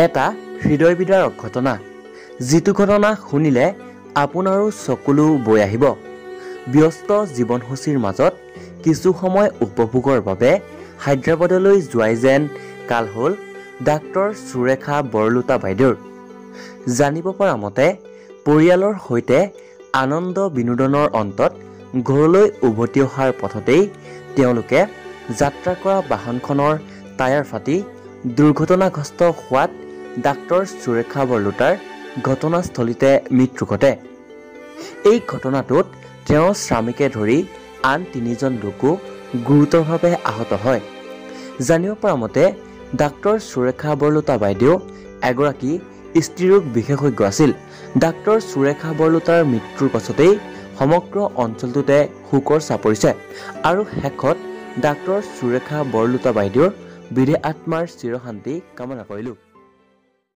এটা হৃদয় বিদাৰক ঘটনা, যিটো ঘটনা শুনিলে আপোনাৰো চকুলো বৈ আহিব। ব্যস্ত জীৱনসূচীৰ মাজত কিছু সময় উপভোগৰ বাবে হায়দৰাবাদলৈ যোৱাই যেন কাল হ'ল ডাক্তৰ সুৰেখা বৰলুতা বাইদেউৰ। জানিব পৰা মতে পৰিয়ালৰ সৈতে আনন্দ বিনোদনৰ অন্তত ঘৰলৈ উভতি অহাৰ পথতেই তেওঁলোকে যাত্ৰা কৰা বাহনখনৰ টায়াৰ ফাটি দুৰ্ঘটনাগ্ৰস্ত হোৱাত ডাক্তৰ সুৰেখা বৰলুতাৰ ঘটনাস্থলীতে মৃত্যু ঘটে। এই ঘটনাটোত তেওঁৰ স্বামীকে ধৰি আন তিনিজন লোকো গুৰুতৰভাৱে আহত হয়। জানিব পৰা মতে ডাক্তৰ সুৰেখা বৰলুতা বাইদেউ এগৰাকী স্ত্ৰীৰোগ বিশেষজ্ঞ আছিল। ডাক্তৰ সুৰেখা বৰলুতাৰ মৃত্যুৰ পাছতেই সমগ্ৰ অঞ্চলটোতে শোকৰ ছাঁ পৰিছে আৰু শেষত ডাক্তৰ সুৰেখা বৰলুতা বাইদেউৰ বিদেহ আত্মাৰ চিৰশান্তি কামনা কৰিলোঁ।